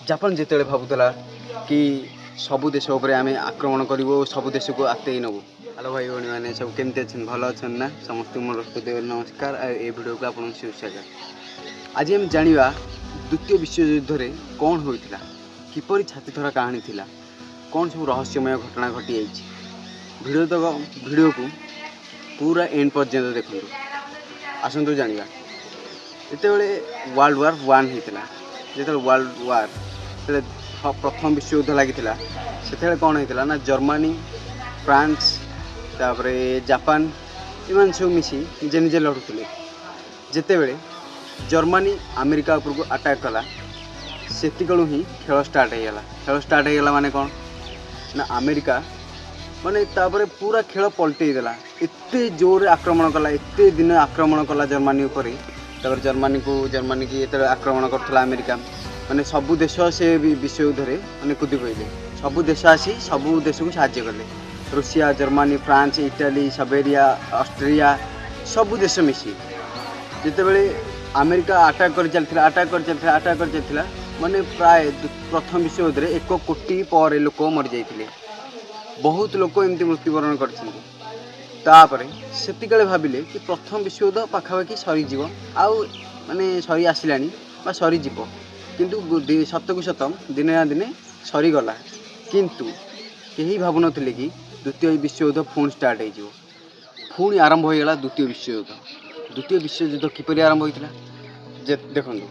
Japan ଯେତେବେଳେ ଭାବୁଥିଲା କି ସବୁ ଦେଶ ଉପରେ ଆମେ ଆକ୍ରମଣ କରିବୁ, ସବୁ ଦେଶକୁ ହାତେଇ ନେବୁ। ହ୍ୟାଲୋ ଭାଇ ଭଉଣୀମାନେ, ସବୁ କେମିତି ଅଛନ୍ତି? ଭଲ ଅଛନ୍ତି ନା? ସମସ୍ତଙ୍କୁ ମୋର ହୃଦୟରୁ ନମସ୍କାର ଆଉ ଏ ଭିଡ଼ିଓକୁ ଆପଣଙ୍କୁ ସୁସ୍ୱାଗତ। ଆଜି ଆମେ ଜାଣିବା ଦ୍ୱିତୀୟ ବିଶ୍ୱଯୁଦ୍ଧରେ କ'ଣ ହୋଇଥିଲା, କିପରି ଛାତିଥରା କାହାଣୀ ଥିଲା, କ'ଣ ସବୁ ରହସ୍ୟମୟ ଘଟଣା ଘଟିଯାଇଛି। ଭିଡ଼ିଓ ତକ ଭିଡ଼ିଓକୁ ପୁରା ଏଣ୍ଡ ପର୍ଯ୍ୟନ୍ତ ଦେଖନ୍ତୁ। ଆସନ୍ତୁ ଜାଣିବା। ଯେତେବେଳେ ୱାର୍ଲଡ଼ ୱାର୍ ୱାନ୍ ହେଇଥିଲା, ଯେତେବେଳେ ୱାର୍ଲଡ଼ ୱାର୍, ଯେତେବେଳେ ପ୍ରଥମ ବିଶ୍ୱଯୁଦ୍ଧ ଲାଗିଥିଲା, ସେତେବେଳେ କ'ଣ ହେଇଥିଲା ନା ଜର୍ମାନୀ, ଫ୍ରାନ୍ସ, ତାପରେ ଜାପାନ, ଏମାନେ ସବୁ ମିଶି ନିଜେ ନିଜେ ଲଢ଼ୁଥିଲେ। ଯେତେବେଳେ ଜର୍ମାନୀ ଆମେରିକା ଉପରକୁ ଆଟାକ୍ କଲା, ସେତିକବେଳୁ ହିଁ ଖେଳ ଷ୍ଟାର୍ଟ ହେଇଗଲା। ଖେଳ ଷ୍ଟାର୍ଟ ହେଇଗଲା ମାନେ କ'ଣ ନା ଆମେରିକା ମାନେ ତାପରେ ପୁରା ଖେଳ ପଲଟେଇ ଦେଲା। ଏତେ ଜୋରରେ ଆକ୍ରମଣ କଲା, ଏତେ ଦିନ ଆକ୍ରମଣ କଲା ଜର୍ମାନୀ ଉପରେ। ତାପରେ ଜର୍ମାନୀକି ଯେତେବେଳେ ଆକ୍ରମଣ କରୁଥିଲା ଆମେରିକା, ମାନେ ସବୁ ଦେଶ ସେ ବି ବିଶ୍ୱଯୁଦ୍ଧରେ ମାନେ କୁଦି ପଡ଼ିଲେ। ସବୁ ଦେଶ ଆସି ସବୁ ଦେଶକୁ ସାହାଯ୍ୟ କଲେ। ରୁଷିଆ, ଜର୍ମାନୀ, ଫ୍ରାନ୍ସ, ଇଟାଲୀ, ସବେରିଆ, ଅଷ୍ଟ୍ରିଆ, ସବୁ ଦେଶ ମିଶି ଯେତେବେଳେ ଆମେରିକା ଆଟାକ୍ କରି ଚାଲିଥିଲା, ଆଟାକ୍ କରି ଚାଲିଥିଲା, ଆଟାକ୍ କରି ଚାଲିଥିଲା, ମାନେ ପ୍ରାୟ ପ୍ରଥମ ବିଶ୍ୱଯୁଦ୍ଧରେ 1 କୋଟି ପରେ ଲୋକ ମରିଯାଇଥିଲେ। ବହୁତ ଲୋକ ଏମିତି ମୃତ୍ୟୁବରଣ କରିଛନ୍ତି। ତାପରେ ସେତିକିବେଳେ ଭାବିଲେ କି ପ୍ରଥମ ବିଶ୍ୱଯୁଦ୍ଧ ପାଖାପାଖି ସରିଯିବ, ଆଉ ମାନେ ସରି ଆସିଲାଣି ବା ସରିଯିବ। କିନ୍ତୁ ସତକୁ ସତ ଦିନେ ନା ଦିନେ ସରିଗଲା। କିନ୍ତୁ କେହି ଭାବୁନଥିଲେ କି ଦ୍ୱିତୀୟ ବିଶ୍ୱଯୁଦ୍ଧ ପୁଣି ଷ୍ଟାର୍ଟ ହେଇଯିବ। ପୁଣି ଆରମ୍ଭ ହୋଇଗଲା ଦ୍ୱିତୀୟ ବିଶ୍ୱଯୁଦ୍ଧ। ଦ୍ୱିତୀୟ ବିଶ୍ୱଯୁଦ୍ଧ କିପରି ଆରମ୍ଭ ହୋଇଥିଲା ଯେ ଦେଖନ୍ତୁ।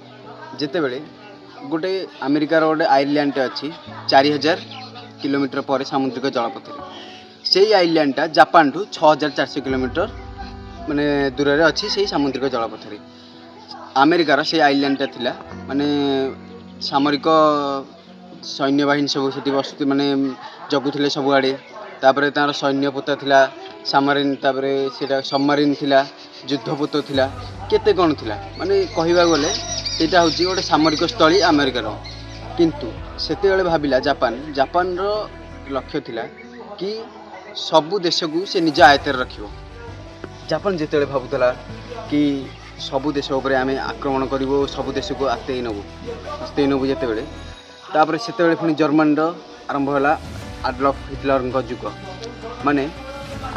ଯେତେବେଳେ ଗୋଟେ ଆମେରିକାର ଗୋଟେ ଆଇଲ୍ୟାଣ୍ଡଟେ ଅଛି 4000 କିଲୋମିଟର ପରେ ସାମୁଦ୍ରିକ ଜଳପଥରେ, ସେଇ ଆଇଲ୍ୟାଣ୍ଡଟା ଜାପାନଠୁ 6400 କିଲୋମିଟର ମାନେ ଦୂରରେ ଅଛି। ସେଇ ସାମୁଦ୍ରିକ ଜଳପଥରେ ଆମେରିକାର ସେଇ ଆଇଲ୍ୟାଣ୍ଡଟା ଥିଲା। ମାନେ ସାମରିକ ସୈନ୍ୟବାହିନୀ ସବୁ ସେଠି ବସୁ ମାନେ ଜଗୁଥିଲେ ସବୁଆଡ଼େ। ତାପରେ ତାଙ୍କର ସୈନ୍ୟ ପୋତ ଥିଲା, ସାମାରିନ୍, ତାପରେ ସେଇଟା ସବମାରିନ୍ ଥିଲା, ଯୁଦ୍ଧପୋତ ଥିଲା, କେତେ କ'ଣ ଥିଲା। ମାନେ କହିବାକୁ ଗଲେ ସେଇଟା ହେଉଛି ଗୋଟେ ସାମରିକ ସ୍ଥଳୀ ଆମେରିକାର। କିନ୍ତୁ ସେତେବେଳେ ଭାବିଲା ଜାପାନ, ଜାପାନର ଲକ୍ଷ୍ୟ ଥିଲା କି ସବୁ ଦେଶକୁ ସେ ନିଜ ଆୟତ୍ତରେ ରଖିବ। ଜାପାନ ଯେତେବେଳେ ଭାବୁଥିଲା କି ସବୁ ଦେଶ ଉପରେ ଆମେ ଆକ୍ରମଣ କରିବୁ, ସବୁ ଦେଶକୁ ହାତେଇ ନେବୁ ଯେତେବେଳେ, ତାପରେ ସେତେବେଳେ ପୁଣି ଜର୍ମାନୀର ଆରମ୍ଭ ହେଲା ଆଡଲଫ ହିଟଲରଙ୍କ ଯୁଗ। ମାନେ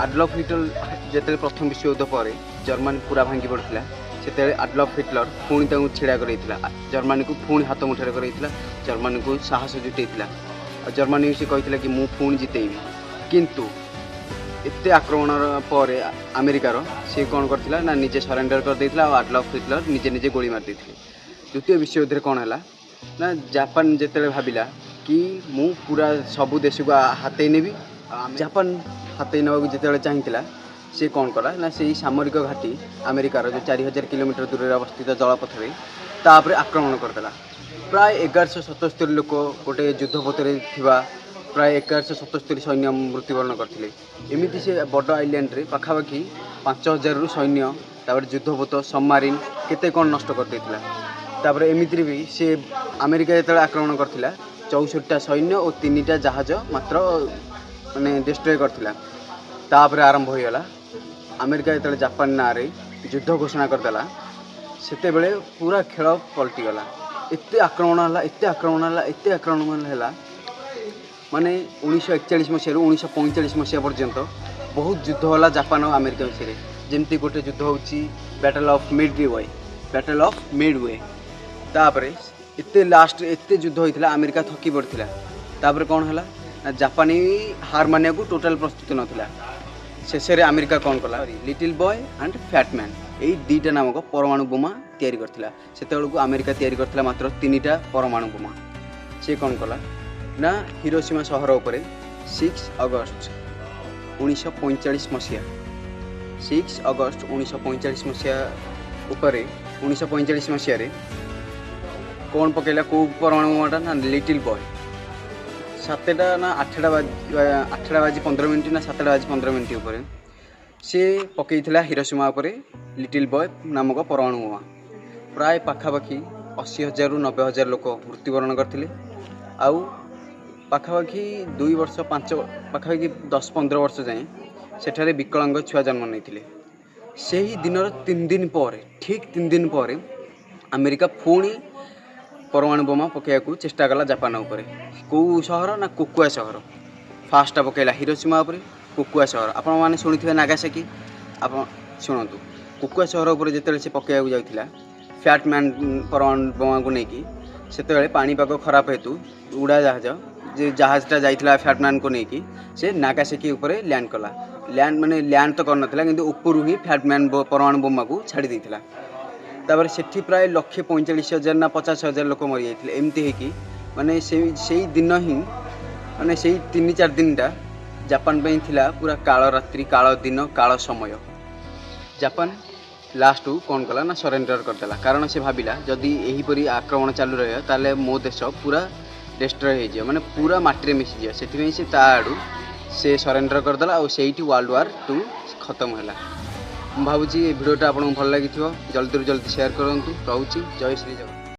ଆଡଲଫ ହିଟଲର ଯେତେବେଳେ ପ୍ରଥମ ବିଶ୍ୱଯୁଦ୍ଧ ପରେ ଜର୍ମାନୀ ପୁରା ଭାଙ୍ଗି ପଡ଼ିଥିଲା, ସେତେବେଳେ ଆଡଲଫ ହିଟଲର ପୁଣି ତାଙ୍କୁ ଛିଡ଼ା କରାଇଥିଲା। ଜର୍ମାନୀକୁ ପୁଣି ହାତ ମୁଠାରେ କରାଇଥିଲା, ଜର୍ମାନୀକୁ ସାହସ ଜୁଟେଇଥିଲା ଆଉ ଜର୍ମାନୀକୁ ସେ କହିଥିଲା କି ମୁଁ ପୁଣି ଜିତେଇବି। କିନ୍ତୁ ଏତେ ଆକ୍ରମଣର ପରେ ଆମେରିକାର ସେ କ'ଣ କରିଥିଲା ନା ନିଜେ ସରେଣ୍ଡର କରିଦେଇଥିଲା ଆଉ ଆଡଲଫ ହିଟଲର ନିଜେ ନିଜେ ଗୁଳି ମାରି ଦେଇଥିଲେ। ଦ୍ୱିତୀୟ ବିଶ୍ୱଯୁଦ୍ଧରେ କ'ଣ ହେଲା ନା ଜାପାନ ଯେତେବେଳେ ଭାବିଲା କି ମୁଁ ପୁରା ସବୁ ଦେଶକୁ ହାତେଇ ନେବି, ଆଉ ଜାପାନ ହାତେଇ ନେବାକୁ ଯେତେବେଳେ ଚାହିଁଥିଲା, ସେ କ'ଣ କଲା ନା ସେଇ ସାମରିକ ଘାଟି ଆମେରିକାର ଯେଉଁ 4000 କିଲୋମିଟର ଦୂରରେ ଅବସ୍ଥିତ ଜଳପଥରେ, ତାପରେ ଆକ୍ରମଣ କରିଦେଲା। ପ୍ରାୟ 1177 ଲୋକ, ଗୋଟେ ଯୁଦ୍ଧପୋତରେ ଥିବା ପ୍ରାୟ 1177 ସୈନ୍ୟ ମୃତ୍ୟୁବରଣ କରିଥିଲେ। ଏମିତି ସେ ବଡ଼ ଆଇଲ୍ୟାଣ୍ଡରେ ପାଖାପାଖି 5000ରୁ ସୈନ୍ୟ, ତାପରେ ଯୁଦ୍ଧପୋତ, ସବମାରିନ୍, କେତେ କ'ଣ ନଷ୍ଟ କରିଦେଇଥିଲା। ତାପରେ ଏମିତିରେ ବି ସେ ଆମେରିକା ଯେତେବେଳେ ଆକ୍ରମଣ କରିଥିଲା, 64ଟା ସୈନ୍ୟ ଓ ତିନିଟା ଜାହାଜ ମାତ୍ର ମାନେ ଡିଷ୍ଟ୍ରୟ କରିଥିଲା। ତାପରେ ଆରମ୍ଭ ହୋଇଗଲା। ଆମେରିକା ଯେତେବେଳେ ଜାପାନ ନାଁରେ ଯୁଦ୍ଧ ଘୋଷଣା କରିଦେଲା, ସେତେବେଳେ ପୁରା ଖେଳ ପଲଟିଗଲା। ଏତେ ଆକ୍ରମଣ ହେଲା, ଏତେ ଆକ୍ରମଣ ହେଲା, ଏତେ ଆକ୍ରମଣ ହେଲା, ମାନେ 1941 ମସିହାରୁ 1945 ମସିହା ପର୍ଯ୍ୟନ୍ତ ବହୁତ ଯୁଦ୍ଧ ହେଲା ଜାପାନ ଆଉ ଆମେରିକା ବିଷୟରେ। ଯେମିତି ଗୋଟେ ଯୁଦ୍ଧ ହେଉଛି battle of Midway, battle of Midway. ତାପରେ ଏତେ ଲାଷ୍ଟ ଏତେ ଯୁଦ୍ଧ ହୋଇଥିଲା, ଆମେରିକା ଥକି ପଡ଼ିଥିଲା। ତାପରେ କ'ଣ ହେଲା ନା ଜାପାନୀ ହାର ମାନିବାକୁ ଟୋଟାଲ୍ ପ୍ରସ୍ତୁତ ନଥିଲା। ଶେଷରେ ଆମେରିକା କ'ଣ କଲା, little boy and fat man ଏଇ ଦୁଇଟା ନାମକ ପରମାଣୁ ବୋମା ତିଆରି କରିଥିଲା। ସେତେବେଳକୁ ଆମେରିକା ତିଆରି କରିଥିଲା ମାତ୍ର ତିନିଟା ପରମାଣୁ ବୋମା। ସେ କ'ଣ କଲା ନା ହିରୋସୀମା ସହର ଉପରେ 6 ଅଗଷ୍ଟ 1945 ମସିହା, 6 ଅଗଷ୍ଟ 1945 ମସିହା ଉପରେ, 1945 ମସିହାରେ କ'ଣ ପକେଇଲା? କେଉଁ ପରମାଣୁ ବୋମାଟା ନା ଲିଟିଲ୍ ବୟ। 7ଟା ନା 8ଟା ବାଜି, 8ଟା ବାଜି 15 ମିନିଟ୍ ନା 7ଟା ବାଜି 15 ମିନିଟ୍ ଉପରେ ସେ ପକେଇଥିଲା ହିରୋସୀମା ଉପରେ ଲିଟିଲ୍ ବୟ ନାମକ ପରମାଣୁ ବୋମା। ପ୍ରାୟ ପାଖାପାଖି 80,000ରୁ 90,000 ଲୋକ ମୃତ୍ୟୁବରଣ କରିଥିଲେ ଆଉ ପାଖାପାଖି 2 ବର୍ଷ ପାଞ୍ଚ ପାଖାପାଖି 10-15 ବର୍ଷ ଯାଏଁ ସେଠାରେ ବିକଳାଙ୍ଗ ଛୁଆ ଜନ୍ମ ନେଇଥିଲେ। ସେହି ଦିନର 3 ଦିନ ପରେ, ଠିକ୍ 3 ଦିନ ପରେ ଆମେରିକା ପୁଣି ପରମାଣୁ ବୋମା ପକାଇବାକୁ ଚେଷ୍ଟା କଲା ଜାପାନ ଉପରେ। କେଉଁ ସହର ନା କୋକୁଆ ସହର। ଫାର୍ଷ୍ଟଟା ପକାଇଲା ହିରୋସୀମା ଉପରେ, କୋକୁଆ ସହର। ଆପଣମାନେ ଶୁଣିଥିବେ ନାଗାସାକି। ଆପଣ ଶୁଣନ୍ତୁ, କୋକୁଆ ସହର ଉପରେ ଯେତେବେଳେ ସେ ପକାଇବାକୁ ଯାଉଥିଲା ଫ୍ୟାଟମ୍ୟାନ୍ ପରମାଣୁ ବୋମାକୁ ନେଇକି, ସେତେବେଳେ ପାଣିପାଗ ଖରାପ ହେତୁ ଉଡ଼ାଜାହାଜ ଯେ ଜାହାଜଟା ଯାଇଥିଲା ଫ୍ୟାଟମ୍ୟାନ୍କୁ ନେଇକି, ସେ ନାଗାସାକି ଉପରେ ଲ୍ୟାଣ୍ଡ କଲା। ଲ୍ୟାଣ୍ଡ ମାନେ ଲ୍ୟାଣ୍ଡ ତ କରିନଥିଲା, କିନ୍ତୁ ଉପରୁ ହିଁ ଫ୍ୟାଟମ୍ୟାନ୍ ପରମାଣୁ ବୋମାକୁ ଛାଡ଼ି ଦେଇଥିଲା। ତାପରେ ସେଠି ପ୍ରାୟ 1,45,000 ନା 50,000 ଲୋକ ମରିଯାଇଥିଲେ। ଏମିତି ହେଇକି ମାନେ ସେଇ ଦିନ ହିଁ, ମାନେ ସେଇ 3-4 ଦିନଟା ଜାପାନ ପାଇଁ ଥିଲା ପୁରା କାଳ ରାତ୍ରି, କାଳ ଦିନ, କାଳ ସମୟ। ଜାପାନ ଲାଷ୍ଟକୁ କ'ଣ କଲା ନା ସରେଣ୍ଡର କରିଦେଲା। କାରଣ ସେ ଭାବିଲା ଯଦି ଏହିପରି ଆକ୍ରମଣ ଚାଲୁ ରହିବ ତାହେଲେ ମୋ ଦେଶ ପୁରା ଡେଷ୍ଟ୍ରୟ ହେଇଯିବ, ମାନେ ପୁରା ମାଟିରେ ମିଶିଯିବ। ସେଥିପାଇଁ ସେ ତା ଆଡ଼ୁ ସେ ସରେଣ୍ଡର କରିଦେଲା ଆଉ ସେଇଠି ୱାର୍ଲଡ଼ ୱାର୍ 2 ଖତମ ହେଲା। ମୁଁ ଭାବୁଛି ଏ ଭିଡ଼ିଓଟା ଆପଣଙ୍କୁ ଭଲ ଲାଗିଥିବ। ଜଲ୍ଦିରୁ ଜଲ୍ଦି ସେୟାର କରନ୍ତୁ। ରହୁଛି, ଜୟ ଶ୍ରୀ ଜଗନ୍ନାଥ।